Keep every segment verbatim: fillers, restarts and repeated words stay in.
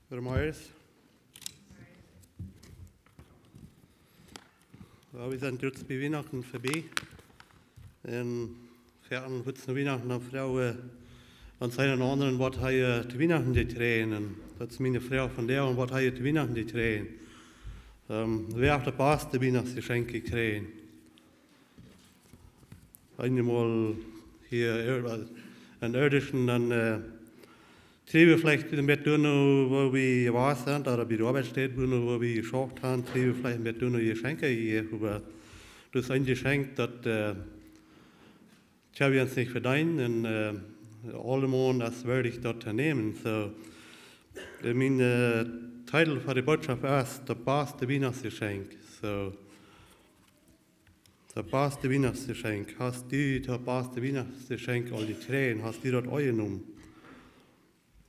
Goodemorjes. Jo, wie sent nu bie Wienachten verbie. Un wie haben goot no Wienachten, dan froag wie ons eenen aundren, waut hee to Wienachten jekjräajen haft. Un daut es miene Froag von vondoag, waut hee to Wienachten jekjräajen haft. Ähm, wäa haft daut baste Wienachtsjeschenkj jekjräajen? Eenjemol hia en irdischen, dan, äh, kjrie wie veleicht een bät doano, wua wie jewast sent, ooda bie de Oabeitstäd, doano, wua wie jeschauft haben, kjrie wie veleicht een bät doano Jeschenkj jejäft, oba daut es een Jeschenkj, daut, äh, daut wie ons nich vedeenen, un, äh, aulemaun es wieedich daut to nämen. Soo, äh, mien, äh, Titel fa de Botschaft es: Daut baste Wienachtsjeschenkj. Soo, daut baste Wienachtsjeschenkj. Hast du daut baste Wienachtsjeschenkj aul jekjräajen? Hast du daut aunjenomen?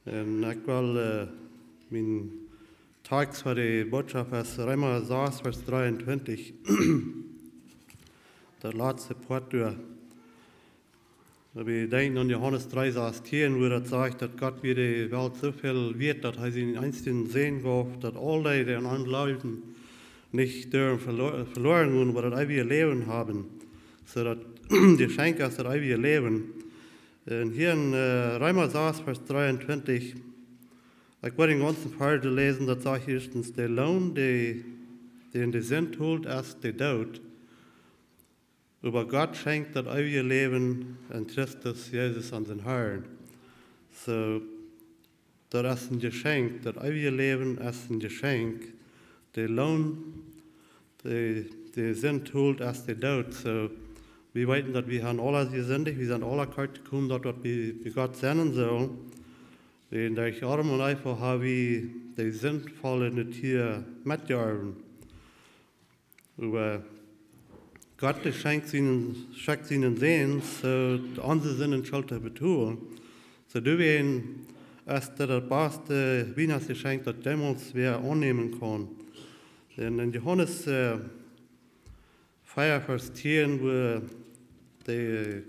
Un ekj well, äh, mien Tekjst fa de Botschaft es Reema sas, Varsch dreeuntwintich. Daut latste Poat doa. Wan wie denkjen aun Johanes dree sastieen, wua daut sajcht, daut Gott wia de Welt soo väl wieet, daut hee sienen eensjen Sän jeef, daut aul dee, dee aun am jleewen, nich derwen velo-, veloaren gonen, oba daut eewje Läwen haben. Soo daut Jeschenkj es daut eewje Läwen. Un hia en, äh, Reema sas, Varsch dreeuntwintich, ekj woa dän gaunzen Varsch läsen, daut sajcht ieeschtens: De Loon, dee, dän de Sind tolt, es de Doot. Oba Gott schenkjt daut eewje Läwen en Christus Jesus, onsen Harn. Soo, daut es een Jeschenkj, daut eewje Läwen es een Jeschenkj. De Loon, dee, dee Sind tolt, es de Doot. Soo, wie weeten, daut wie haben aula jesindicht, wie sent aula kort jekomen, daut waut wie bie Gott sennen sullen. Wan derch Adam un Eva haben wie de sindvolle Natua metjeorwen. Oba Gott, dee schenkjt sienen, schekjt sienen Sän, äh, onse Sinden Schult to betolen. Soo, doawäajen es daut daut baste Wienachtsjeschenkj, daut jemols wäa aunnämen kaun. Un en Johanes, äh, vea, Varsch tieen, wua de,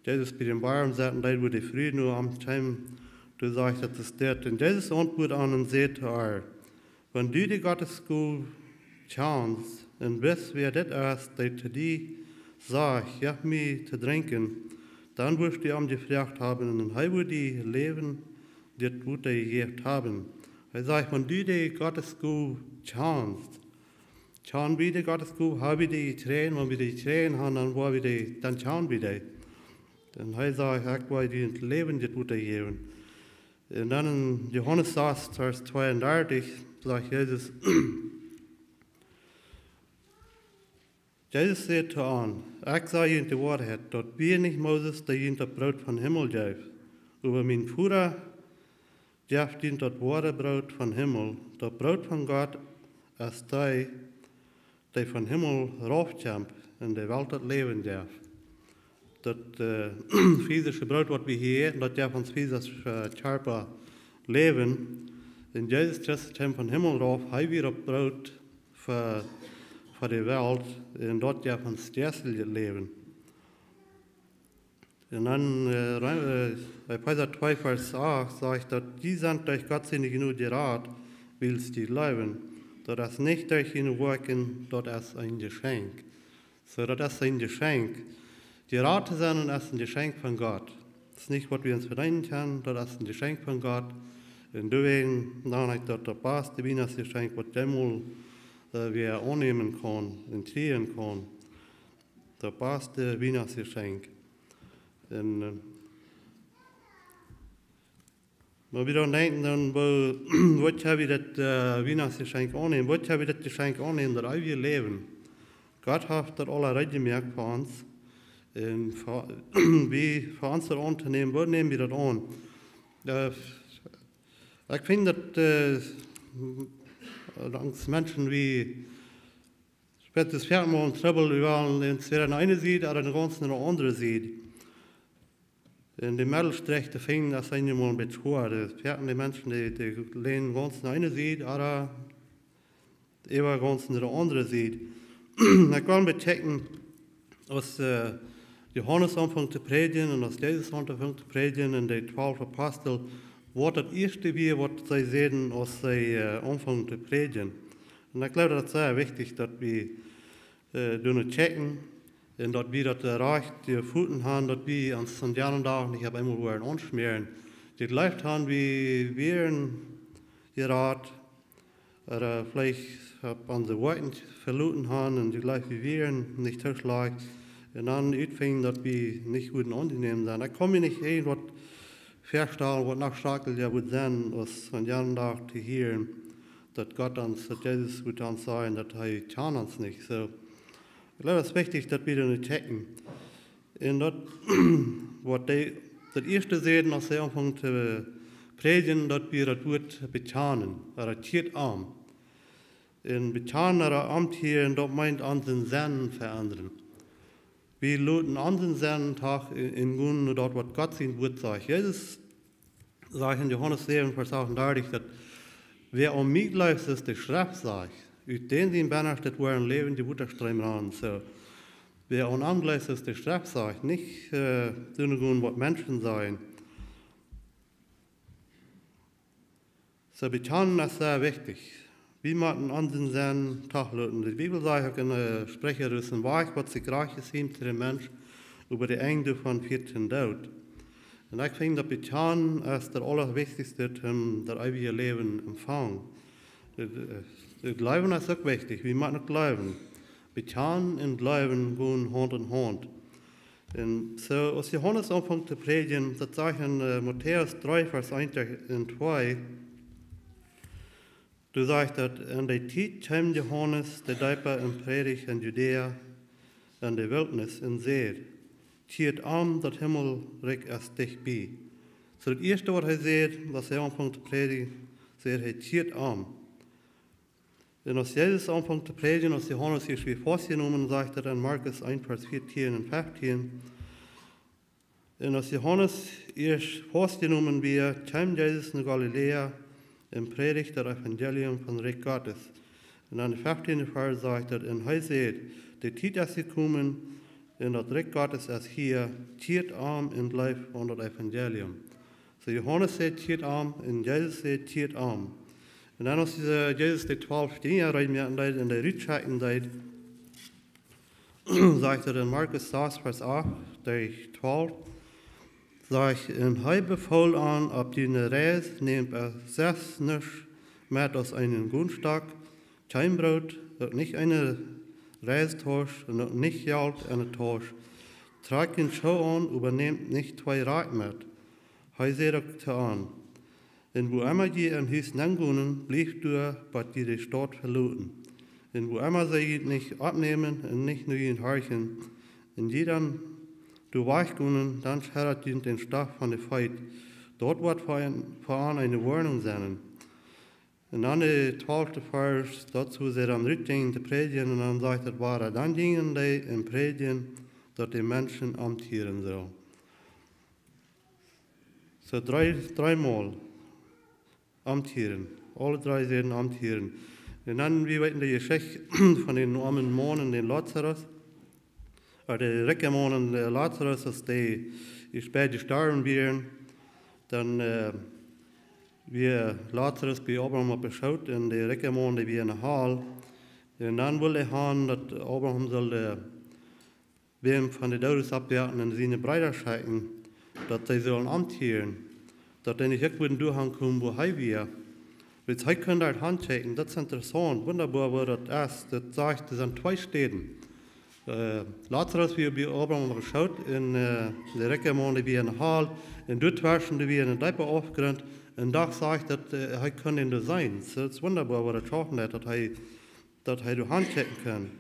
Jesus bie dän Boom saut un doa, wua de Fru no am kjeem, doa sajcht daut es dit: Un Jesus auntwuad an un säd to ar: Wan du de Gottesgow kjanst un wist, wäa dit es, dee to die sajcht: Jeff mie to drinkjen, dan wurscht du am jefroacht haben, un hee wudd die läwendjet Wota jejäft haben. Hee sajcht, wan du de Gottesgow kjanst, kjann wie de Gottesgow, hab wie dee jekjräajen, wan wie dee jekjräajen haben, dan woa wie dee, dan kjann wie dee. Un hee sajcht: Ekj woa die läwendjet Wota jäwen. Un dan en Johanes sas, Varsch tweeundartich, sajcht Jesus, Jesus säd to an: Ekj saj junt de Woarheit, daut wia nich Moses, dee junt daut Broot vom Himmel jeef, oba mien Voda jeft junt daut woare Broot vom Himmel. Daut Broot von Gott es dee, dee vom Himmel raufkjemt un de Welt daut Läwen jeft. Daut, äh, physische Broot, waut wie hia äten, daut jeft ons physische, äh, Kjarpa Läwen. Un Jesus Christus kjeem vom Himmel rauf, hee wia daut Broot fa, fa de Welt, un daut jeft ons jeistlichet Läwen. Un dan, äh, Ree-, äh, Efeesa twee, Varsch acht sajcht daut: Jie sent derch Gott siene Jnod jerat, wiels jie jleewen. Daut es nich derch june Woakjen, daut es een Jeschenkj. Soo, daut es een Jeschenkj. Jerat to sennen es een Jeschenkj von Gott. Daut es nich, waut wie ons vedeenen kjennen, daut es een Jeschenkj von Gott. Un doawäajen, dan es daut daut baste Wienachtsjeschenkj, waut jemols, äh, wäa aunnämen kaun un kjrieen kaun. Daut baste Wienachtsjeschenkj. Un, äh, wan wie dan denkjen, dan, woo, woo kjenn wie daut, äh, Wienachtsjeschenkj aunnämen? Woo kjenn wie daut Jeschenkj aunnämen, daut eewje Läwen? Gott haft daut aul reed jemoakt fa ons. Un fa, wie, fa ons daut auntonämen, woo näm wie daut aun? Äh, ekj finj daut, äh, langs Menschen, wie, daut es foaken mol een Trubbel, wie wellen entwäda no eene Sied ooda no gaunz no de aundre Sied. Un de Meddelstreech to finjen, daut es eenjemol een bät schwoa. Daut foaken de Menschen, dee, dee länen gaunz no eene Sied ooda äwa gaunz no de aundre Sied. Ekj kaun bekjikjen, aus, äh, Johanes aunfunk to prädjen un aus Jesus aunfunk to prädjen un de twalf Apostel, waut daut ieeschte wia, waut see säden, aus see äh, aunfungen to prädjen. Un ekj jleew, daut es sea wichtich, daut wie äh, doonen checken un daut wie daut äh, rajcht jefunden haben, daut wie ons aun dän Dach nich opp eemol woaren aunschmäaren. Dee jleeft haben, wie wieren jerat, ooda veleicht opp onse Woakjen veloten haben un dee jleeft, wie wieren nich too schlajcht. Un dan utfinjen, daut wie nich wudden aunjenäm sennen. Ekj kaun mie nich irjentwaut väastalen, waut noch schrakjlicha wudd sennen, aus aun dän Dach to hieren, daut Gott ons, daut Jesus wudd ons sajen, daut hee kjant ons nich. Soo, ekj jleew, daut es wichtich, daut wie daut checken. Un daut, waut dee, daut ieeschte säden, aus see aunfungen to prädjen, daut wia daut Wuat bekjanen, ooda kjieet om. Un bekjanen ooda omkjieren, daut meent onsen Senn veendren. Wie loten onsen Senn toch en, en gonen no daut, waut Gott sien Wuat sajcht. Jesus sajcht en Johanes säwen, Varsch achtundartich, daut: Wäa aun mie jleeft, soo aus de Schreft sajcht, ut dän sien Bennastet woaren läwendje Wotastreem rannen. Soo, wäa aun am jleeft, soo aus de Schreft sajcht, nich äh, doonen gonen, waut Menschen sajen. Soo, bekjanen es sea wichtich. Wie motten onsen Senn toloten. De Bibel sajcht uk en äh, Spricha, daut es een Wajch, waut sikj rajcht jesiemt to dän Mensch, oba de Enj doavon fieet tom Doot. Un ekj finj, daut bekjanen es daut aulawichtichste, om daut eewje Läwen to empfangen. Äh, äh, jleewen es uk wichtich, wie motten uk jleewen. Bekjanen un jleewen gonen Haunt en Haunt. Un soo, aus Johanes aunfunk to prädjen, daut sajcht en äh, Matäus dree, Varsch eent un twee, doa sajcht daut: En dee Tiet kjeem Johanes de Deepa un prädicht en Judäa, en de Wiltnis, un säd: Kjieet om, daut Himmelrikj es dicht bie. Soo, daut ieeschte, waut hee säd, aus hee aunfunk to prädjen, säd hee: Kjieet om. Un aus Jesus aunfunk to prädjen, aus Johanes ieescht wia faustjenomen, sajcht daut en Markus eent, Varsch vieetieen un feftieen: Un aus Johanes ieescht faustjenomen wia, kjeem Jesus no Galiläa un prädicht daut Evangelium vom Rikj Gottes. Un en dän feftieenden Varsch sajcht daut: Un hee säd: De Tiet es jekomen un daut Rikj Gottes es hia, kjieet om un jleeft aun daut Evangelium. Soo, Johanes säd: Kjieet om, un Jesus säd: Kjieet om. Un dan, aus dise Jesus de twalf Jinja reed moaken deed un dee rutschekjen deed, sajcht daut en Markus sas, Varsch acht bat twalf, sajcht: Un hee befool an: Opp june Reis nämt sest nuscht met aus eenen Gontstock, kjeen Broot, uk nich eene Reistausch un uk nich Jelt enne Tausch. Trakjt june Schoo aun, oba nämt nich twee Rakj met. Hee säd uk to an: Un wuaemma jie en Hus nengonen, blieft doa, bat jie de Staut veloten. Un wuaemma see junt nich oppnämen un nich no junt horchen, un jie dan doa wajchgonen, dan scheddat junt dän Stoff von de Feet. Daut woat fa an, fa an eene Woarnunk sennen. Un dan de twalfte Varsch, daut woo see dan rutjinjen to prädjen, un dan sajcht daut wada: Dan jinjen dee un prädjen, daut de Menschen omkjieren sullen. Soo dree, dreemol omkjieren. Aule dree säden omkjieren. Un dan, wie weeten de Jeschicht von dän oamen Maun un dän Lazarus. Äh, de rikje Maun un de Lazarus, aus dee, dee beid jestorwen wieren, dan äh, wia Lazarus bie Abraham opp de Schoot un de rikje Maun, dee wia enne Hal. Un dan wull hee han, daut Abraham sull äh, wäm von de Doodes oppwakjen un siene Breeda schekjen, daut see sullen omkjieren, daut dee nich uk wudden doahan komen, wua hee wia. Wiels hee kunn doa han kjikjen, daut es interessaunt, wundaboa, woo daut es. Daut sajcht, doa sent twee Städen. Äh, Lazarus wia bie Abraham opp de Schoot un äh, de rikje Maun, dee wia enne Hal. Un doatweschen, doa wia een deepa Aufgrunt. Un doch sajcht daut, äh, hee kunn am doa seenen. Soo, daut es wundaboa, woo daut schaufen deit, daut hee, daut hee doahan kjikjen kunn.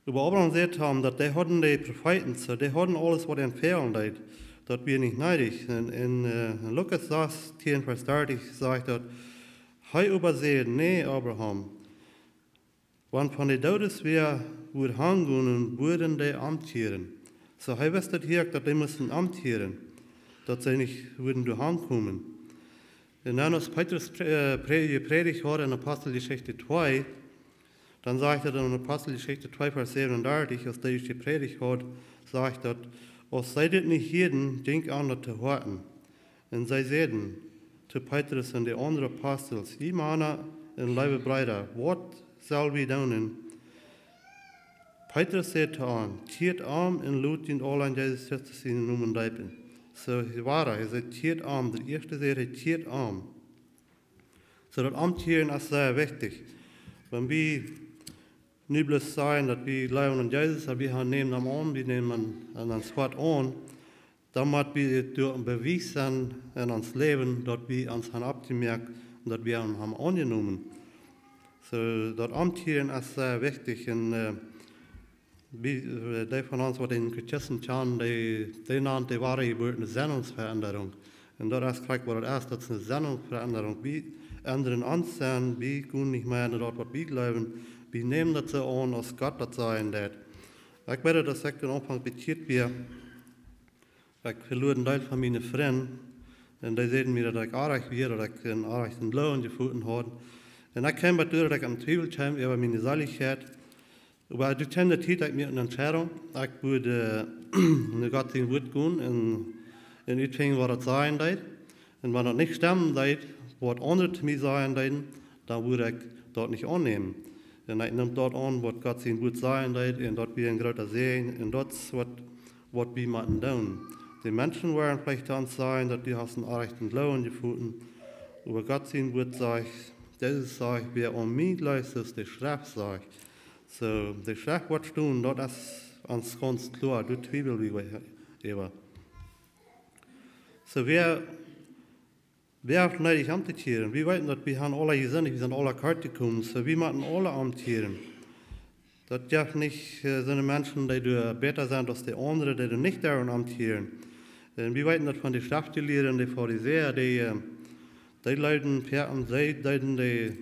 Oba Abraham säd to am, daut dee hauden de Profeeten, soo, dee hauden aules, waut an fälen deed. Daut wia nich needich. Un en äh, Lukas sastieen, Varsch dartich, sajcht daut: Hee oba säd: Nä, Abraham, wan von de Doodes wäa wudd hangonen, wudden dee omkjieren. Soo, hee wist daut hia, daut dee musten omkjieren, daut see nich wudden doahan komen. Un dan, aus Petrus prä-, äh, prä-, jeprädicht haud en Aposteljeschicht twee, dan sajcht daut en Aposteljeschicht twee, Varsch säwenundartich, aus dee jeprädicht haud, sajcht daut: Aus see dit nich hieeden, jinkj an daut to Hoaten. Un see säden to Petrus un de aundre Apostels: "Jie Mana un leewe Breeda, waut sell wie doonen?" Petrus säd to an: "Kjieet om un lot junt aula en Jesus Christus sienen Nomen deepen." Soo, hee wada, hee säd: "Kjieet om." De ieeschte säd hee: "Kjieet om." Soo, daut Omkjieren es sea wichtich. Wan wie nu bloos sajen daut wie jleewen aun Jesus, daut wie han, nämen am aun, wie nämen am aun, aun ons Hoat aun, dan mott wie daut doa een Bewies sennen en ons Läwen, daut wie ons han oppjemoakt un daut wie am han aunjenomen. Soo, daut Omkjieren es sea wichtich. Un, äh, wie, äh, dee von ons, waut dän Katechismus kjanen, dee, dee nant de woare Jeburt eene Sennungsveränderung. Un daut es krakjt waut daut es, daut es eene Sennungsveränderung. Wie endren ons Senn, wie gonen nich mea no daut, waut wie jleewen. Wie nämen daut soo aun, aus Gott daut sajen deit. Ekj weet, daut ekj aum Aunfank bekjieet wia, ekj veloa een Deel von miene Frind. Un dee säden mie, daut ekj oajch wia, daut ekj een oajchen Gloowen jefoten haud. Un ekj kjeem bat doa, daut ekj aum Twiewel kjeem äwa miene Seelichkjeit. Oba doa kjeem de Tiet, daut ekj mie eene Entscheidunk, ekj wudd, äh, no Gott sien Wuat gonen un, un utfinjen, waut daut sajen deed. Un wan daut nich stemmen deed, waut aundre to mie sajen deeden, dan wudd ekj daut nich aunnämen. Un ekj neem daut aun, waut Gott sien Wuat sajen deed, un daut wia een groota Säajen, un daut es waut, waut wie motten doonen. De Menschen woaren veleicht to ons sajen, daut du hast een oajchen Gloowen jefoten, oba Gott sien Wuat sajcht, Jesus sajcht: "Wäa aun mie jleeft, soo aus de Schreft sajcht." Soo, de Schreft, waut stonen, daut es ons gaunz kloa, doa twiewel wie nich äwa. Soo, wäa wäa haft needich omtokjieren? Wie weeten, daut wie han aula jesindicht, wie sent aula kort jekomen, soo wie motten aula omkjieren. Daut jeft nich, äh, soone Menschen, dee doa bäta sent aus de aundre, dee doa nich derwen omkjieren. Un wie weeten daut von de Schreftjelieede un de Farisäa, dee, äh, dee leewden, Päa un see deeden dee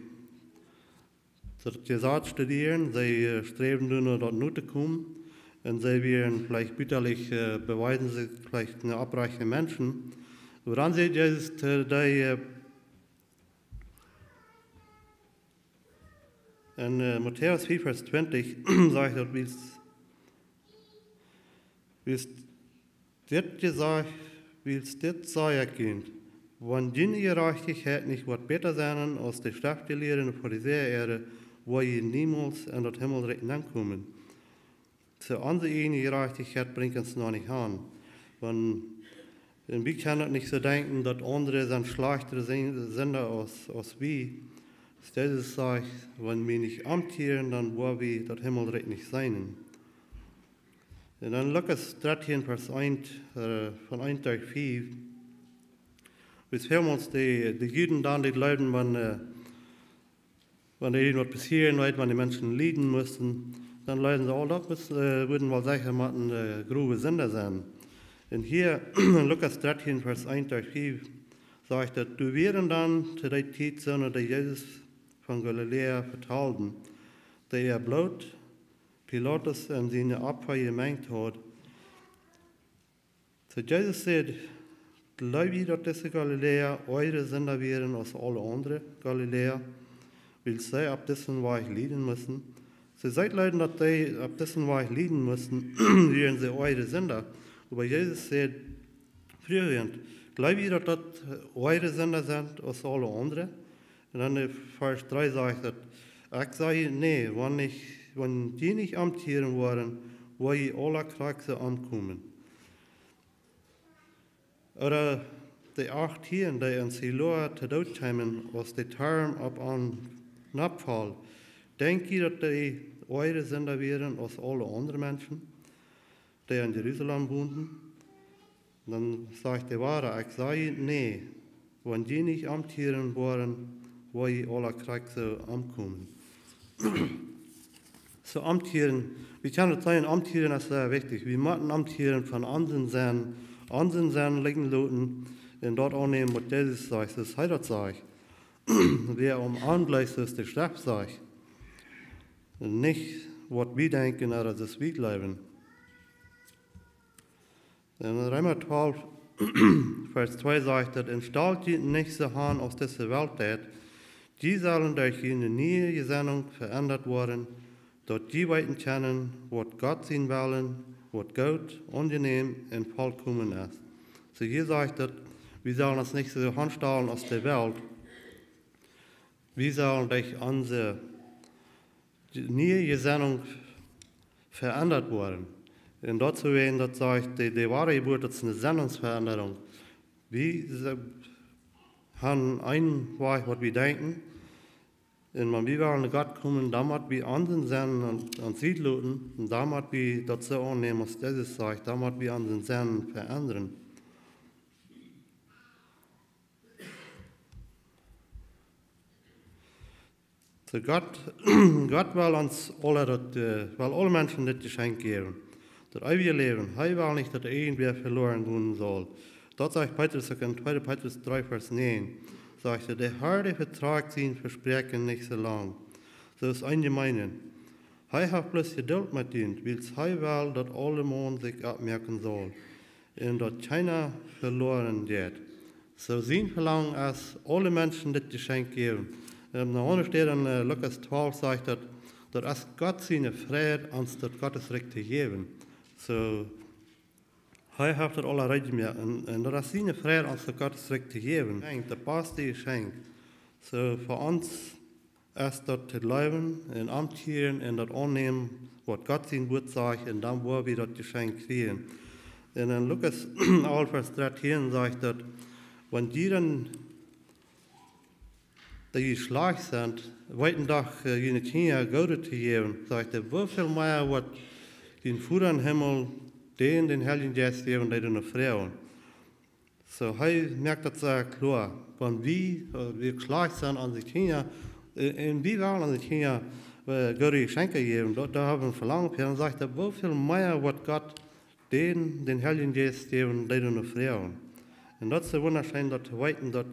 daut Jesaz studieren, see, äh, sträwden doano daut no to komen. Un see wieren veleicht butalich, äh, bewiesen see veleicht een opprajchta Mensch. Oba dan sajcht Jesus to dee, äh, en, äh, Matäus fief, Varsch twintich, sajcht daut, wiels, wiels dit jesajcht, wiels dit saj ekj junt: Wan june Jerajchtichkjeit nich woat bäta sennen aus de Schreftjelieede un Farisäa äare, woa jie niemols en daut Himmelrikj nenkomen. Soo, onse ieejne Jerajchtichkjeit brinjt ons noch nich aun. Wan, un wie kjennen uk nich soo denkjen, daut aundre sent schlajchtre Sin-, Sinda aus, aus wie. Aus Jesus sajcht, wan wie nich omkjieren, dan woa wie daut Himmelrikj nich seenen. Un dan Lukas dartieen, Varsch eent, äh, von eent bat fief. Wiels välmols de, de Juden dan, dee jleewden, wan, äh, wan irjent waut passieren deed, wan de Menschen lieden musten, dan jleewden see, aul daut must, äh, wudden woll secha motten, äh, growe Sinda sennen. Un hia en Lukas dartieen, Varsch eent bat fief, sajcht daut: "Doa wieren dan to dee Tiet soone, dee Jesus von Galiläa vetalden, dee äa Bloot Pilatus un siene Opfa jemenjt haud." Soo Jesus säd: "Jleew jie, daut dise Galiläa oajre Sinda wieren aus aule aundre Galiläa, wiels see opp disen Wajch lieden musten?" Soo see jleewden, daut see opp disen Wajch lieden musten, wieren see oajre Sinda. Oba Jesus säd, fruach an: "Jleew jie, daut daut oajre Sinda sent aus aule aundre?" Un dan de Varsch dree sajcht daut: "Ekj saj junt, nä, wan nich, wan jie nich omkjieren woaren, woa jie aula krakjt soo omkomen." Ooda de achtieen, dee en Siloa to Doot kjeemen, aus de Torm opp an nopp foll. Denkj jie, daut dee oajre Sinda wieren aus aule aundre Menschen, dee en Jerusalem wonden? Dan sajcht de Woarheit: "Ekj saj junt, nä, wan jie nich omkjieren woaren, woa jie aula krakjt soo omkomen." Soo omkjieren, wie kjennen daut sajen, omkjieren es sea wichtich. Wie motten omkjieren von onsen Senn, onsen Senn lijen loten un daut aunnämen, waut Jesus sajcht, soo aus hee daut sajcht. Wäa aun am jleeft, soo aus de Schreft sajcht. Un nich, waut wie denkjen, ooda soo aus wie jleewen. En Reema twalf, Varsch twee sajcht daut: "Un stalt junt nich soo aun aus dise Welt deit. Jie sellen derch june niee Jesennunk veendat woaren, daut jie weeten kjennen, waut Gott sien Wellen waut goot, aunjenäm un volkomen es. Soo hia sajcht daut, wie sellen ons nich soo aunstalen aus de Welt. Wie sellen derch onse niee Jesennunk veendat woaren. Un daut soo, wan daut sajcht, de, de woare Jeburt, daut es eene Sennungsveendarunk. Wie se-, haben eenen Wajch, waut wie denkjen. Un wan wie wellen no Gott komen, dan mott wie onse Sennen aun, aun Sied loten. Un dan mott wie daut soo aunnämen, aus Jesus sajcht, dan mott wie onse Sennen veendren. Soo Gott, Gott well ons aule daut, äh, well aule Menschen dit Jeschenkj jäwen. Daut eewje Läwen. Hee well nich, daut irjentwäa veloaren gonen saul. Daut sajcht Petrus uk en tweede Petrus dree Varsch näajen. Sajcht hee: "De Herr, dee vetrakjt sien Vespräakjen nich soo lang, soo aus eenje meenen. Hee haft bloos Jedult met junt, wiels hee well, daut aule Maun sikj oppmoaken saul, un daut kjeena veloaren jeit." Soo sien Velangen es, aule Menschen dit Jeschenkj jäwen. Ähm, noch eene Städ en, äh, Lukas twalf sajcht daut, daut es Gott siene Freid, ons daut Gottes Rikj to jäwen. Soo, hee haft daut aul reed jemoakt. Un, un daut es siene Freid, ons daut Gottes Rikj to jäwen. Jeschenkj, daut baste Jeschenkj. Soo, fa ons es daut to jleewen un auntohieren un daut aunnämen, waut Gott sien Wort sajcht, un dan woa wie daut Jeschenkj kjrieen. Un en Lukas alf Varsch dartieen sajcht daut, wan jie dan, dee jie schlajcht sent, weeten doch, äh, june Kjinja Goodet to jäwen, sajcht hee, woo väl mea woat jun Voda em Himmel dän, dän Heiljen Jeist jäwen, dee doano froagen. Soo, hee moakt daut sea kloa. Wan wie, äh, wie schlajcht sent aun de Kjinja, äh, un wie wellen aun de Kjinja, äh, goode Jeschenkja jäwen, daut, doa hab wie een Velangen fa. Dan sajcht hee, woo väl mea woat Gott dän, dän Heiljen Jeist jäwen, dee doano froagen. Un daut es wundascheen, daut to weeten, daut,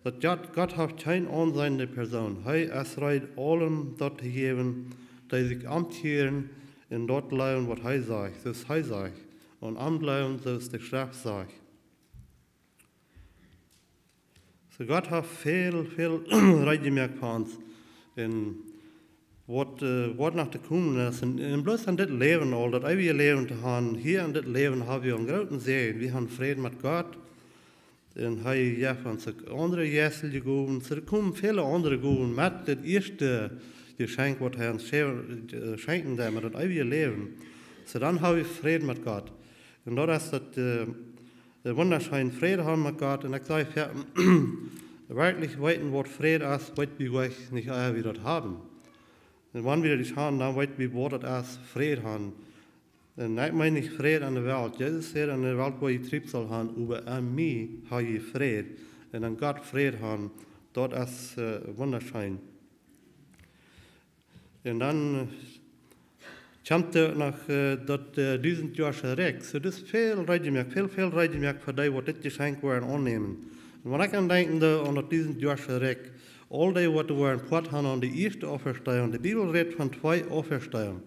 daut Gott, Gott haft kjeene aunseenende Persoon. Hee es reed, aulem daut to jäwen, dee sikj aunhieren un daut jleewen, waut hee sajcht, soo aus hee sajcht. Un aunjleewen, soo aus de Schreft sajcht. Soo Gott haft väl, väl reed jemoakt fa ons. Un waut, äh, waut noch to komen es. Un, un bloos aun dit Läwen aul, daut eewje Läwen to haben, hia en dit Läwen hab wie een grooten Säajen. Wie haben Fräd met Gott. Un hee jeft ons uk aundre jeistelje Gowen. Soo, doa komen väle aundre Gowen met dit ieeschte Jeschenkj, waut hee ons sche-, äh, schenkjen deed, met daut eewje Läwen. Soo, dan hab wie Fräd met Gott. Un daut es daut, äh, äh, wundascheen, Fräd haben met Gott. Un ekj saj, jo, werkjlich weeten, waut Fräd es, weet wie werkjlich nich, ea wie daut haben. Un wan wie daut nich haben, dan weet wie, waut daut es, Fräd haben. Un ekj meen nich Fräd aun de Welt. Jesus säd, aun de Welt woa jie Triebsal haben, oba aun mie hab jie Fräd. Un aun Gott Fräd haben, daut es, äh, wundascheen. Un dan, äh, kjemt doa noch, äh, daut, äh, dusentjoasche Rikj. Soo, daut es väl reed jemoakt, väl, väl reed jemoakt fa dee, waut dit Jeschenkj woaren aunnämen. Un wan ekj aun denkjen doo, aun daut dusentjoasche Rikj, aul dee, waut woaren Poat haben aun de ieeschte Auferstehung. De Bibel rät von twee Auferstehung.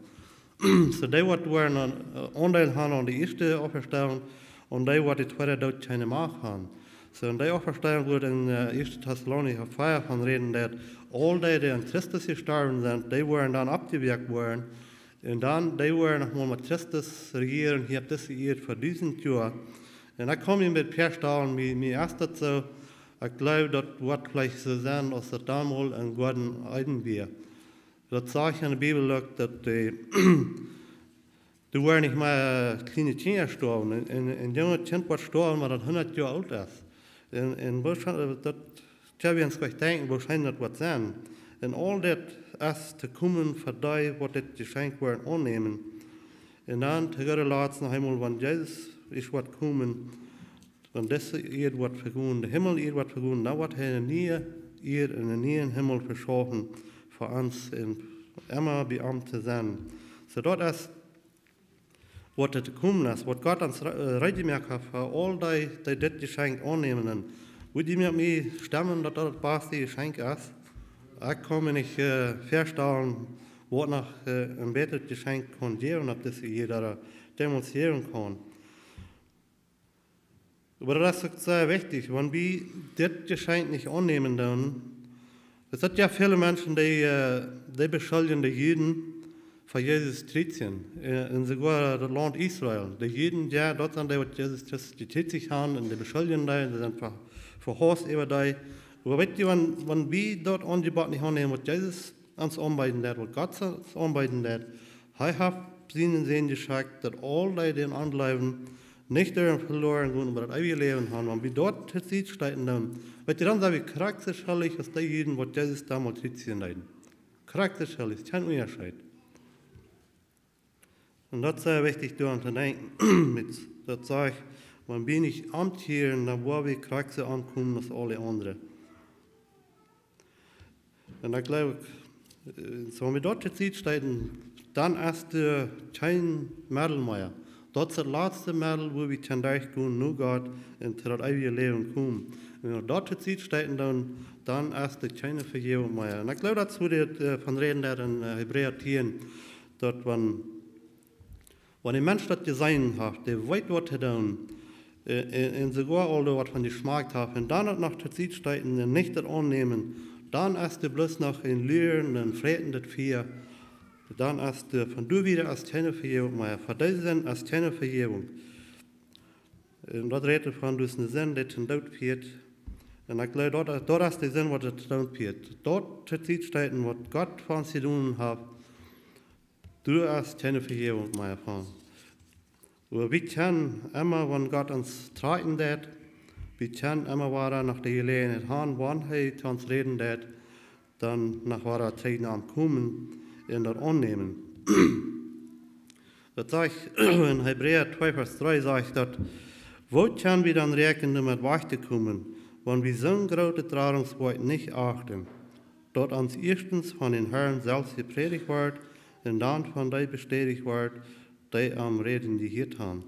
Soo, dee, waut woaren, äh, Aundeel haben aun de ieeschte Auferstehung, un dee, waut de tweede Doot kjeene Macht haben. Soo, un dee Auferstehung woat en, äh, ieeschte Tessalonicha vea von räden, daut aul dee, dee aun Christus jestorwen sent, dee woaren dan oppjewakjt woaren. Un dan, dee woaren noch mol met Christus rejieren hia opp dise Ieed fa dusent Joa. Un dan kaun ekj mie daut väastalen, mie, mie es daut soo, ekj jleew, daut woat veleicht soo sennen, aus daut donn mol em Goaden Eden wia. Daut sajcht en de Bibel uk, daut de, doa woaren nich mea kjliene Kjinja stoawen. Un, un, een junget Kjint woat stoawen, waut dan hundat Joa oolt es. Un, un woo scheen, daut, jo, wie ons jlikj denkjen, woo scheen daut woat sennen. Un aul dit es to komen fa dee, waut dit Jeschenkj woaren aunnämen. Un dan, to goodalazt noch eemol, wan Jesus es, woat komen, wan dise Ieed woat vegonen, de Himmel Ieed woat vegonen, dan woat hee eene niee Ieed un eenen nieen Himmel veschaufen fa ons un emma bie am to sennen. Soo daut es, waut to komen es, waut Gott ons re-, äh, reed jemoakt haft fa aul dee, dee dit Jeschenkj aunnämen. Un wudd jie met mie stemmen, daut daut daut baste Jeschenkj es? Ekj kaun mie nich, äh, väastalen, waut noch, äh, een bätret Jeschenkj kaun jäwen opp dise Ieed, daut et jemols jäwen kaun. Oba daut es uk sea wichtich, wan wie dit Jeschenkj nich aunnämen, dan es daut jo väle Menschen, dee, äh, dee beschuldjen de Juden fa Jesus trigjkjeemen. Äh, un soogoa daut Launt Israel. De Juden, jo, daut sent dee, waut Jesus Christus trigjjekjikjt haft, un dee beschuldjen dee, dee sent ve-, vehaust äwa dee. Oba weet jie, wan, wan wie daut Aunjebott nich aunnämen, waut Jesus ons aunbeeden deed, waut Gott ons aunbeeden deed, hee haft sienen Sän jeschekjt, daut aul dee, dee aun am jleewen, nich doarenn veloaren gonen, oba daut eewje Läwen haben. Wan wie daut to Sied stoten doonen, weet jie, dan sent wie krakjt soo schuldich aus dee Juden, waut Jesus donmols trigjkjikjen deeden. Krakjt soo schuldich, kjeen Unjascheet. Un daut es sea wichtich, doaraun to denkjen. Met, daut sajcht, wan wie nich omkjieren, dan woa wie krakjt soo aunkomen aus aule aundre. Un dan jleew ekj, äh, soo wan wie daut to Sied stoten, dan es doa kjeen Meddel mea. Daut es daut latste Meddel, woo wie kjennen derchgonen no Gott un to daut eewje Läwen komen. Un wan wie daut to Sied stoten, dan, dan es doa kjeene Vejäwunk mea. Un ekj jleew, daut es woo dit, äh, von räden deit en, äh, Hebräa tieen, daut wan, wan een Mensch daut jeseenen haft, dee weet, waut to doonen, äh, un, un soogoa aul waut von jeschmakt haft, un dan daut noch to Sied stoten un nich daut aunnämen, dan es doa bloos noch een luarendet, een frätendet Fia. Dan es doa, von doa wieda es kjeene Vejäwunk mea. Fa dee Sind es kjeene Vejäwunk. Un daut rät von, daut es eene Sind, dee toom Doot fieet. Un ekj jleew, daut, daut es de Sind, waut toom Doot fieet. Daut to Sied stoten, waut Gott fa ons jedonen haft, doa es kjeene Vejäwunk mea von. Oba wie kjennen emma, wan Gott ons trakjen deit, wie kjennen emma wada no de Jeläajenheit gonen, wan hee to ons räden deit, dan noch wada trigj no am komen un daut aunnämen. Daut sajcht en Hebräa twee Varsch dree, sajcht daut: Woo kjenn wie dan räakjnen, doamet wajch to komen, wan wie soon grootet Radunkswoakj nich achten, daut ons ieeschtens von dän Harn selfst jeprädicht woat un dan von dee bestädicht woat, dee am räden jehieet haben?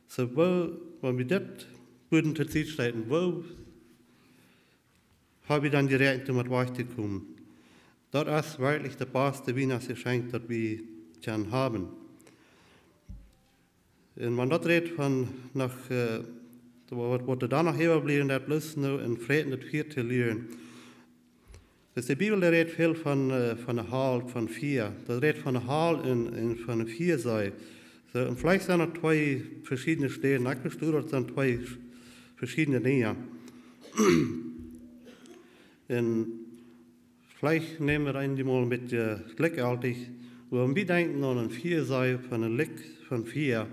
Soo, woo, wan wie dit wudden to Sied stoten, woo ha wie dan jeräakjent, om daut wajch to komen? Daut es werkjlich daut baste Wienachtsjeschenkj, daut wie kjennen haben. Un wan daut rät von noch, äh, waut, waut doa dan noch äwabliewen deit, bloos nu een frätendet Fia to luaren. Soo de Bibel, dee rät väl von, äh, von de Hal, von Fia. Daut rät von de Hal un, un von de Fiasee. Soo, un veleicht sent daut twee veschiedne Städen. Ekj vesto, daut sent twee veschiedne Dinja. Un veleicht näm wie eent mol een bät jlikjjeltich, oba wan wie denkjen aun een Fiasee von een Likj von Fia,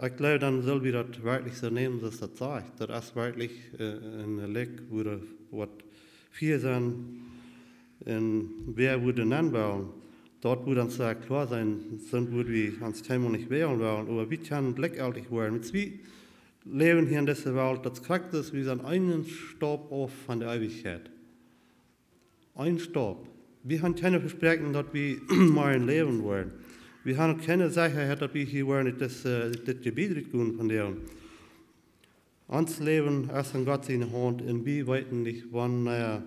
ekj jleew, dan sell wie daut werkjlich soo nämen, soo aus daut sajcht. Daut es werkjlich, äh, een Likj, wua doa waut Fia sent, un wäa wudd doa nenn wellen? Daut wudd ons sea kloa sennen, soont wudd wie ons kjeenmol nich wälen wellen, oba wie kjennen jlikjjeltich woaren. Met wie läwen hia en dise Welt, daut krakjt es, wie sent eenen Staup auf von de Eewichkjeit. Een Staup. Wie haben kjeene Vespräakjunk, daut wie morjen läwen woaren. Wie haben uk kjeene Sechaheit, daut wie hia woaren ut dit, äh, dit Jebied rutkomen von däm. Ons Läwen es en Gott siene Haunt un wie weeten nich, wanea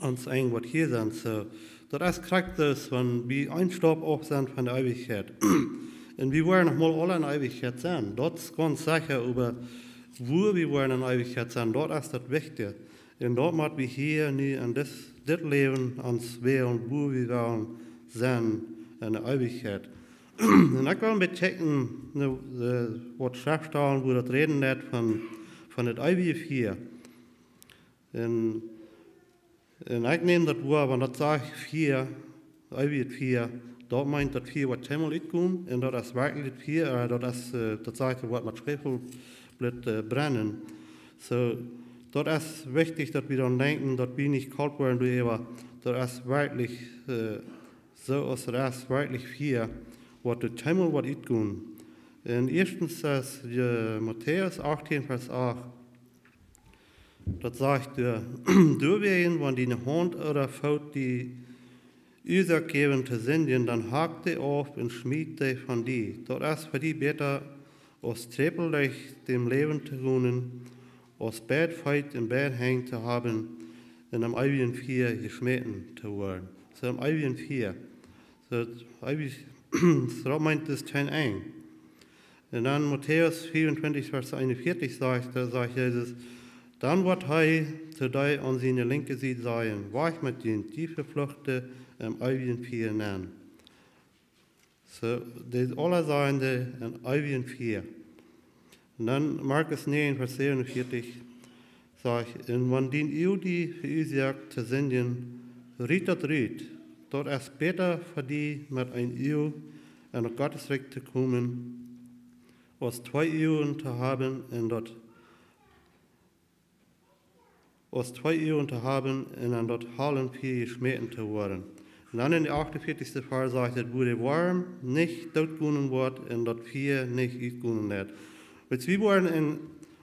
ons Enj woat hia sennen. Soo, daut es krakjt soo, wan wie een Staup auf sent von de Eewichkjeit. Un wie woaren noch mol aula en Eewichkjeit sennen. Daut es gaunz secha, oba wua wie woaren en Eewichkjeit sennen, daut es daut Wichtje. Un daut mott wie hia nu en dit, dit Läwen ons wälen, wua wie wellen sennen en de Eewichkjeit. Un ekj well een bät kjikjen, ne, äh, waut Schreftstalen, wua daut räden deit von, von daut eewje Fia. Un, un ekj näm daut woa, wan daut sajcht Fia, eewjet Fia, daut meent daut Fia, waut kjeenmol utkomt, un daut es werkjlich daut Fia, äh, daut es, äh, daut sajcht, daut woat met Schwäfel blit, äh, brennen. Soo, daut es wichtich, daut wie doaraun denkjen, daut wie nich kolt woaren doaräwa, daut es werkjlich, äh, soo aus daut es werkjlich Fia, waut doa kjeenmol woat utkomen. Un ieeschtens es, äh, Matäus achtieen, Varsch acht. Daut sajcht doa: Doawäajen, wan diene Haunt ooda Foot die Uasoak jäwen to sindjen, dan hak dee auf un schmiet dee von die. Daut es fa die bäta, aus Träpel derch daut Läwen to gonen, aus beid Feet un beid Henj to haben un em eewjen Fia jeschmäten to woaren. Soo, em eewjen Fia. Soo, daut eewje, soo daut meent, daut es kjeen Enj. Un dan Matäus vea un twintich, Varsch eenunvieetich sajcht, doa sajcht Jesus: Dan woat hee to dee aun siene linkje Sied sajen: Wajch met junt, jie Vefluchte, em eewjen Fia nenn. Soo, dee aula sent dee en eewjen Fia. Un dan Markus näajen, Varsch säwenunvieetich, sajcht: "Un wan dien Uag die veuasoakt to sindjen, riet daut rut. Daut es bäta fa die met een Uag en daut Gottesrikj to komen, aus twee Uagen to haben en daut aus twee Uagen to haben un en daut holle Fia jeschmäten to woaren." Un dan en dän achtunvieetichsten Varsch sajcht et: "Wua de Worm nich doot gonen woat un daut Fia nich utgonen lat." Wiels wie woaren en,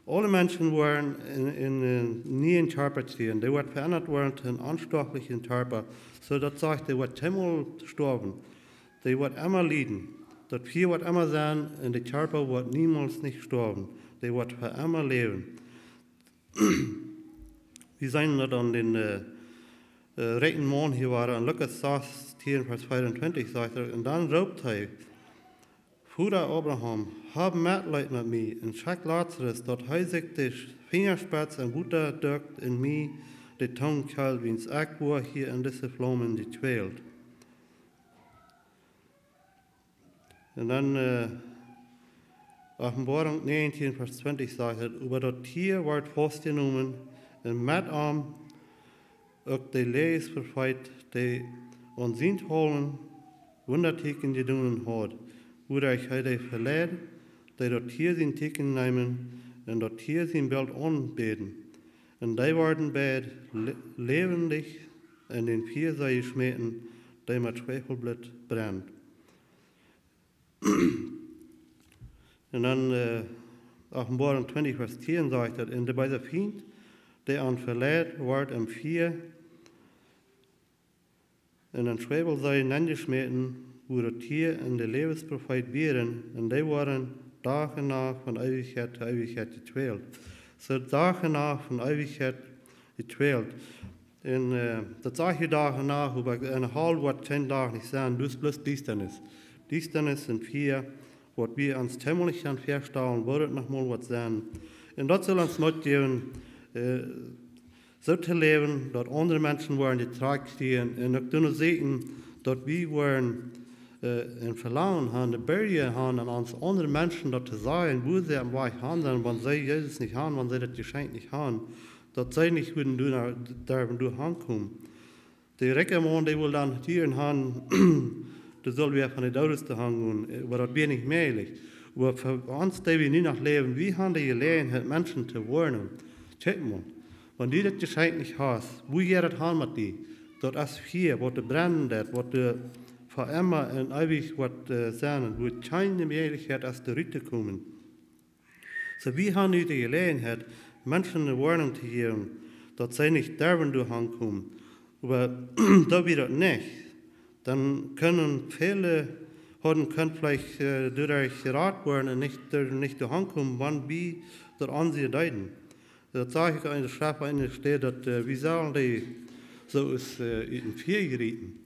aule Menschen woaren en, en, en nieen Kjarpa kjrieen. Dee woat veendat woaren to een onstoaflichen Kjarpa. Soo daut sajcht, dee woat kjeenmol stoawen. Dee woat emma lieden. Daut Fia woat emma sennen un de Kjarpa woat niemols nich stoawen. Dee woat fa emma läwen. Wie seenen daut aun dän, äh, äh, rikjen Maun hia, wua en Lukas sastieen, Varsch veeauntwintich sajcht et: "Un dan roopt hee: Voda Abraham, hab Metleet met mie un schekj Lazarus, daut hee sikj de Finjaspetz em Wota dukjt un mie de Tung kjelt, wiels ekj woa hia en dise Flaumen jekjwält." Un dan, äh, Openboarunk näajentieen, Varsch twintich sajcht et: "Oba daut Tia wort faustjenomen un met am uk de Läajesprofeet, dee aun sienthaulent Wundatieekjen jedonen haud, wuaderch hee dee veleid, dee daut Tia sien Tieekjen neemen un daut Tia sien Bilt aunbäden. Un dee worden beid lä-, läwendich en dän Fiasee jeschmäten, dee met Schwäwelblit brent." Un dan, äh, Openboarunk twintich, Varsch tieen sajcht et: "Un de beese Fient, dee an veleid wort, em Fia un en Schwäwelsee nenjeschmäten, wua daut Tia un de Läajesprofeet wieren, un dee worden Dach un Nacht von Eewichkjeit to Eewichkjeit jekjwält." Soo Dach un Nacht von Eewichkjeit jekjwält. Un, äh, daut sajcht hia Dach un Nacht, oba en de Hal woat kjeen Dach nich sennen, daut es bloos Diestanis. Diestanis un Fia, waut wie ons kjeenmol nich kjennen väastalen, woat et noch mol waut sennen. Un daut saul ons Moot jäwen, äh, soo to läwen, daut aundre Menschen woaren dee trigj kjrieen un uk doonen seenen, daut wie woaren, äh, een Velangen han, de Bereitschaft han, aun ons aundre Menschen daut to sajen, wua see aum Wajch han sent, wan see Jesus nich han, wan see daut Jeschenkj nich han, daut see nich wudden doa, derwen doa hankomen. De rikja Maun, dee wull dan Tieren han, dee sull wada von de Doodes to han gonen, äh, oba daut wia nich mäajlich. Oba fa ons, dee wie nu noch läwen, wie han de Jeläajenheit, Menschen to woarnen. Kjikj mol, wan du daut Jeschenkj nich hast, wua jeit daut han met die? Daut es Fia, waut doa brennen deit, waut doa fa emma un eewich woat, äh, sennen, wua kjeene Mäajlichkjeit es, doa rut to komen. Soo, wie han nu de Jeläajenheit, Menschen eene Woarnunk to jäwen, daut see nich derwen doa hankomen. Oba daut wie daut nich, dan kjennen väle, hauden kunt veleicht, äh, doaderch jerat woaren un nich, doa nich doa hankomen, wan wie daut aunseenen deeden. Daut sach ekj uk en de Schreft aun eene Städ, daut, äh, wie sellen dee soo aus, äh, ut een Fia jerieten.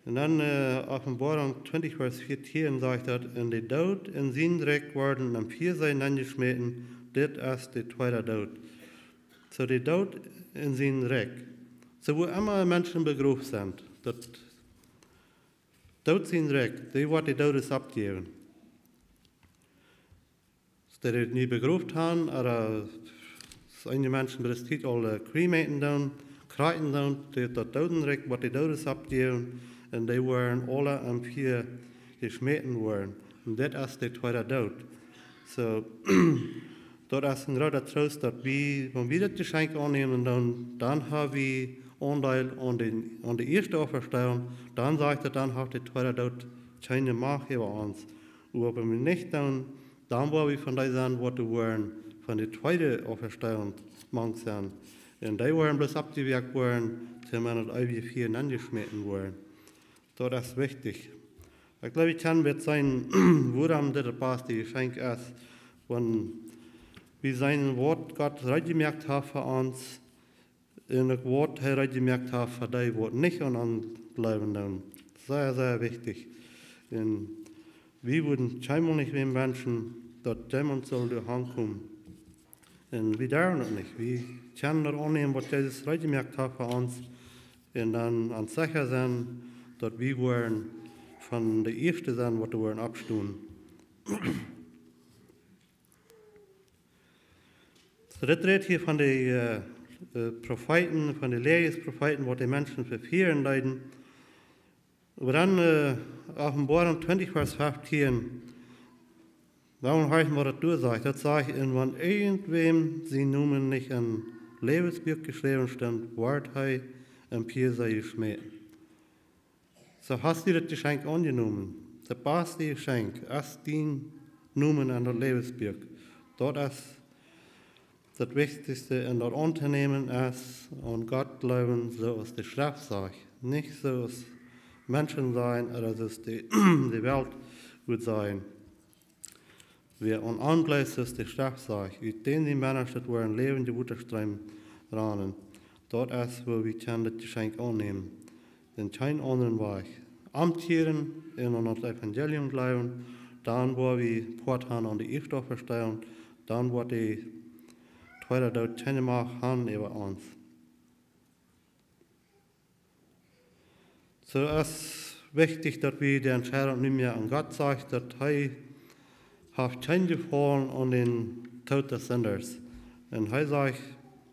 Un dan, äh, Openboarunk twintich, Varsch vieetieen sajcht daut: "Un de Doot un sien Rikj worden em Fiasee nenjeschmäten, dit es de tweede Doot." Soo de Doot un sien Rikj. Soo wua emma Menschen begroft sent, daut Doot sien Rikj, dee woat de Doodes aufjäwen. Aus dee daut nu begroft han, ooda aus eenje Menschen bie dise Tiet aul, äh, crematen doonen, krakjten doonen, dee, daut Doodenrikj woat de Doodes aufjäwen, un dee woaren aula em Fia jeschmäten woaren. Un dit es de tweede Doot. Soo, daut es een groota Troost, daut wie, wan wie daut Jeschenkj aunnämen, dan, dan ha wie Aundeel aun de, aun de ieeschte Auferstehung, dan sajcht et, dan haft de tweede Doot kjeene Macht äwa ons. Oba wan wie nich doonen, dan woa wie von dee sennen, waut doa woaren von de tweede Auferstehung mank sennen. Un dee woaren bloos aufjewakjt woaren, toom en daut eewje Fia nenjeschmäten woaren. Daut es wichtich. Ekj jleew, wie kjennen seenen, wuarom dit daut baste Jeschenkj es, wan wie seenen, waut Gott reed jemoakt haft fa ons, un uk waut hee reed jemoakt haft fa dee, waut nich aun am jleewen doonen. Sea, sea wichtich. Un wie wudden kjeenmol nich wäm wenschen, daut jemaunt sull doa hankomen. Un wie derwen daut nich. Wie kjennen daut aunnämen, waut Jesus reed jemoakt haft fa ons. Un dan aun secha sennen, daut wie woaren von de ieeschte sennen, waut doa woaren oppstonen. Soo, dit rät hia von de äh, äh, Profeeten, von de Läajes Profeeten, waut de Menschen vefieren deeden. Oba dan äh, Openboarunk twintich, Varsch feftieen, dan hia, waut daut doa sajcht. Daut sajcht: "Un wan irjentwäm sien Nomen nich em Läwensbuak jeschräwen stunt, woat hee em Fia jeschmäten." Soo, hast du daut Jeschenkj aunjenomen? Daut baste Jeschenkj es dien Nomen en daut Läwensbuak. Daut es daut Wichtichste, un daut auntonämen es aun Gott jleewen, soo aus de Schreft sajcht, nich soo aus Menschen sajen ooda soo aus de, de Welt wudd sajen. Wäa aun am jleeft, soo aus de Schreft sajcht, ut däm siene Menschheit woaren läwendje Wotastreem rannen. Daut es, woo wie kjennen daut Jeschenkj aunnämen. Un kjeen aundren Wajch. Omkjieren un aun daut Evangelium jleewen, dan woa wie Poat han aun de Ieeschte Oppstonunk, dan woat de tweede Doot kjeene Macht han äwa ons. Soo es wichtich, daut wie de Entscheidunk nu moaken. Gott sajcht, daut hee haft kjeen Jefaulen aun dän Doot des Sindasch. Un hee sajcht,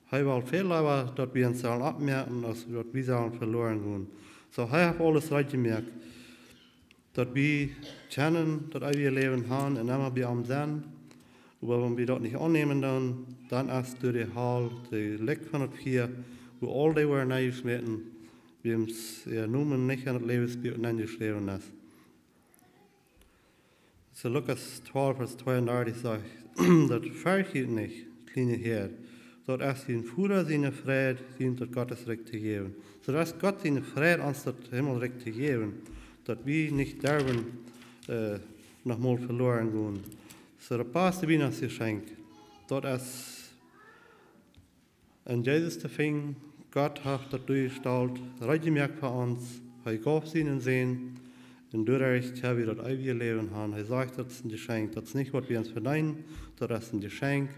hee well väl leewa, daut wie ons sellen oppmoaken, aus daut wie sellen veloaren gonen. Soo, hee haft aules reed jemoakt, daut wie kjennen daut eewje Läwen han un emma bie am sennen. Oba wan wie daut nich aunnämen, dan, dan es doa de Hal, de Lekj von daut Fia, wua aul dee woaren nenjeschmäten, wäms äa Nomen nich en daut Läwensbuak nenjeschräwen es. Soo Lukas twalf, Varsch tweeundartich sajcht: "Daut fercht junt nich, kjliene Häad, daut es dän Voda siene Freid, junt daut Gottes Rikj to jäwen." Soo daut es Gott siene Freid, ons daut Himmelrikj to jäwen, daut wie nich derwen äh, nochmol veloaren gonen. Soo daut baste Wienachtsjeschenkj, daut es en Jesus to finjen. Gott haft daut doajestalt, reed jemoakt fa ons. Hee jeef sienen Sän. Un doaderch kjenn wie daut eewje Läwen han. Hee sajcht, daut es een Jeschenkj. Daut es nich, waut wie ons vedeenen. Daut es een Jeschenkj.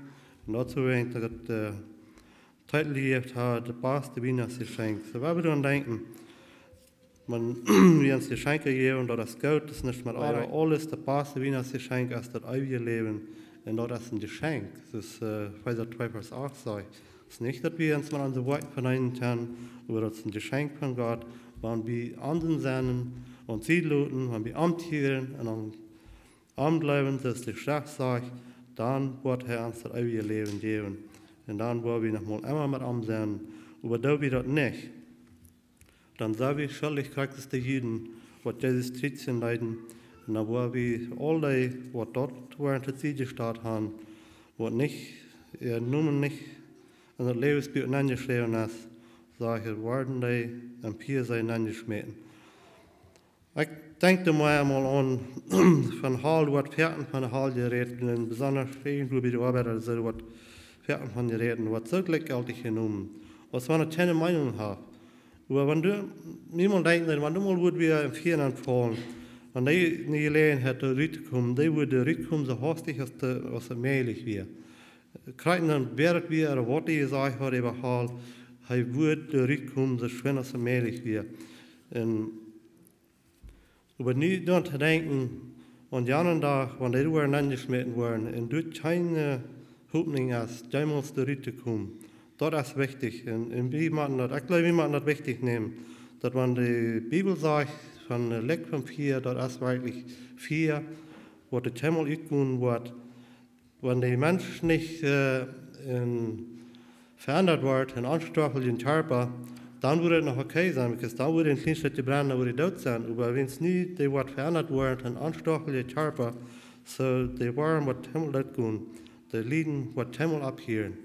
Un daut es, wuarom ekj daut äh, Titel jejäft ha, daut baste Wienachtsjeschenkj. Soo, wan wie doaraun denkjen, wan wie ons Jeschenkja jäwen, daut es goot, daut es nuscht met, oba aules, daut baste Wienachtsjeschenkj es daut eewje Läwen. Un daut es een Jeschenkj. Daut es äh, Efeesa twee, Varsch acht sajcht. Daut es nich, daut wie ons met onse Woakjen vedeenen kjennen, oba daut es een Jeschenkj von Gott, wan wie aun am sennen, ons Sied loten, wan wie omkjieren un aun am jleewen, soo aus de Schreft sajcht, dan woat hee ons daut eewje Läwen jäwen. Un dan woa wie nochmol emma met am sennen. Oba doo wie daut nich, dan sent wie schuldich, krakjt soo aus de Juden, waut Jesus kjrietsjen deeden. Un dan woa wie aul dee, waut daut woaren to Sied jestalt han, waut nich, äa Nomen nich en daut Läwensbuak nenjeschräwen es, sajcht et, woaren dee em Fia nenjeschmäten. Ekj denkj doa mau emol aun, von Hal woat foaken von Hal jerät, un besonda irjentwua bie de Oabeit, aulsoo woat foaken von jerät, un woat soo jlikjjeltich jenomen, aus wan et kjeene Meenunk haft. Oba wan du, mie mol denkjen, wan du mol wudd wada em Fia nenfaulen, wan dee nich jeläajen haud, doa rut to komen, dee wudd doa rut komen soo haustich aus de, aus et mäajlich wia. Krakjt dan, wäa daut wia, ooda waut dee jesajcht haud äwa Hal, hee wudd doa rut komen soo schwind aus et mäajlich wia. Un Oba nu doaraun to denkjen, aun janen Dach, wan dee doa nenjeschmäten woaren, un doa kjeene Hopninj es, jemols doa rut to komen, daut es wichtich. Un, un wie motten daut, ekj jleew, wie motten daut wichtich nämen, daut wan de Bibel sajcht von de Lekj von Fia, daut es werkjlich Fia, waut doa kjeenmol utgonen woat, wan de Mensch nich äh, en, veendat woat en onstoaflichen Kjarpa, dan wudd et noch okay sennen, because dan wudd een kjlien Stekj brennen, dan wudd hee doot sennen. Oba wan nu dee woat veendat woaren en onstoaflichen Kjarpa, soo dee woaren woat kjeenmol doot gonen, dee Lieden woat kjeenmol opphieren.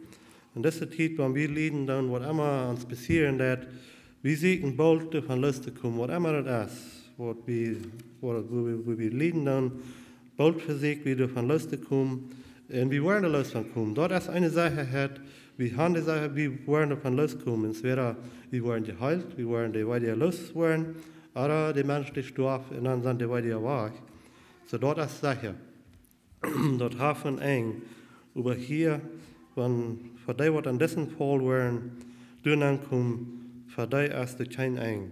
En dise Tiet, wan wie lieden, dan waut emma ons passieren deit, wie sieekjen boolt doavon loos to komen, waut emma daut es, waut wie, waut, wua wie, wua wie lieden dan, boolt vesieekj wie doavon loos to komen. Un wie woaren doa loos von komen. Daut es eene Secherheit. Wie haben dee Secherheit, wie woaren doavon loos komen. Entweder wie woaren jeheelt, wie woaren dee wada loos woaren, ooda de Mensch, dee stoaft, un dan sent dee wada wajch. Soo, daut es secha. Daut haft een Enj. Oba hia, wan, fa dee waut aun disen Faul woaren doa nenkomen, fa dee es doa kjeen Enj.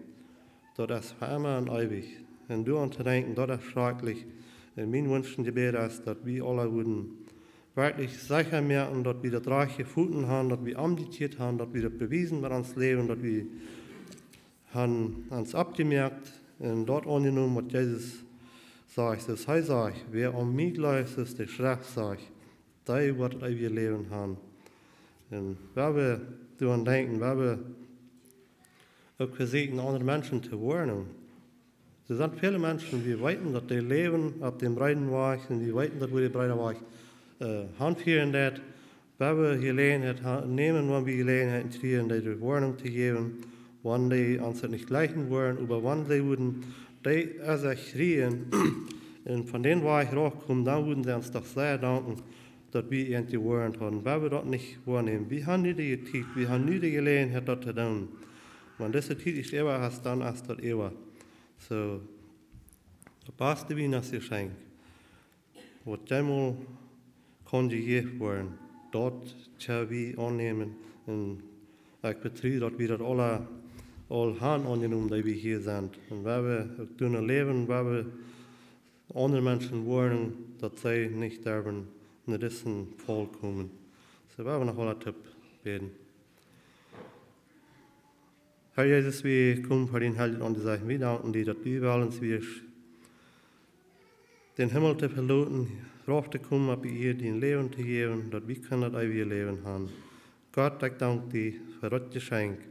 Daut es fa emma un eewich. Un doaraun to denkjen, daut es schrakjlich. Un mien Wunsch un Jebäd es, daut wie aule wudden werkjlich secha moaken, daut wie daut rajchte jefungen haben, daut wie omjekjieet haben, daut wie daut bewiesen met ons Läwen, daut wie haben ons oppjemoakt un daut aunjenomen, waut Jesus sajcht. Soo hee sajcht: Wäa aun mie jleeft, soo aus de Schreft sajcht, dee woat eewjet Läwen haben. Un wan wie doaraun denkjen, wan wie uk vesieekjen, aundre Menschen to woarnen. Doa sent väle Menschen, wie weeten, daut dee läwen opp dän breeden Wajch un wie weeten, daut woo de breeda Wajch äh, hanfieren deit, wan wie Jeläajenheit ha-, nämen, wan wie Jeläajenheit kjrieen, dee de Woarnunk to jäwen, wan dee ons daut nich jlikjen woaren, oba wan see wudden dee aus sikj kjrieen un von dän Wajch raufkomen, dan wudden see ons doch sea danken, daut wie an jewoarnt hauden. Wan wie daut nich woarnämen, wie haben nu de Tiet, wie haben nu de Jeläajenheit, daut to doonen. Wan dise Tiet es äwa es, dan es daut äwa. Soo, daut baste Wienachtsjeschenkj, waut jeemols kunn jejäft woaren, daut kjenn wie aunnämen. Un ekj vetru, daut wie daut aule aul haben aunjenomen, dee wie hia sent. Un wan wie uk doonen läwen, wan wie aundre Menschen woarnen, daut see nich derwen no disen Faul komen. Soo, wan wie noch aule toop bäden. Herr Jesus, wie komen ver dien Heiljet Aunjesecht. Wie danken die, daut du wellens wieescht, dän Himmel to veloten, rauf to komen opp Ieed, dien Läwen to jäwen, daut wie kjennen daut eewje Läwen haben. Gott, ekj dank die fa daut Jeschenkj,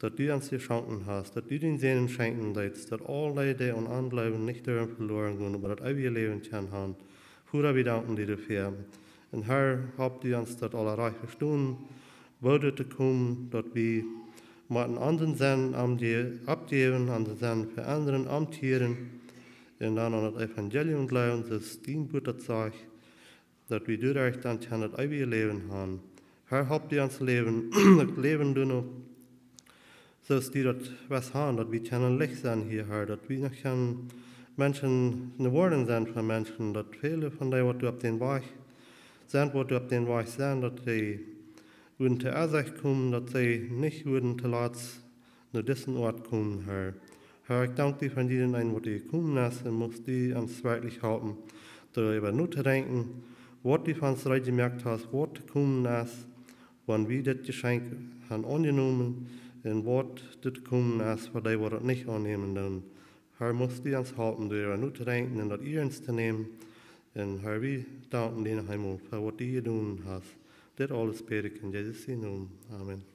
daut du ons jeschonken hast, daut du dien Sän schenkjen deetst, daut aul dee, dee aun am jleewen, nich derwen veloaren gonen, oba daut eewje Läwen kjennen haben. Voda, wie danken die doafäa. Un Herr, halp du ons daut aula rajcht vestonen, woo daut to komen, daut wie motten aun dän Senn aunjäwen, oppjäwen, aun dän Senn veendren, omkjieren, un dan aun daut Evangelium jleewen, soo aus dien Wuat daut sajcht, daut wie doaderch dan kjennen daut eewje Läwen haben. Herr, halp du ons läwen, daut Läwen doonen, soo aus du daut west haben, daut wie kjennen Licht sennen hia, Herr, daut wie noch kjennen Menschen, ne Woarnunk sennen fa Menschen, daut väle von dee, waut doa opp dän Wajch sent, waut doa opp dän Wajch sent, daut dee wudden to Ensecht komen, daut see nich wudden to lat no disen Oat komen, Herr. Herr, ekj dank die fa jieda een, waut hia jekomen es, un muchst du ons werkjlich halpen, doaräwa notodenkjen, waut du fa ons reed jemoakt hast, waut to komen es, wan wie dit Jeschenkj haben aunjenomen, un waut dit to komen es fa dee, waut daut nich aunnämen doonen. Herr, muchst du ons halpen, doaräwa notodenkjen un daut iernst to nämen. Un Herr, wie danken die noch eemol fa waut du jedonen hast. Dit aules bäd ekj en Jesus sien Nomen. Amen.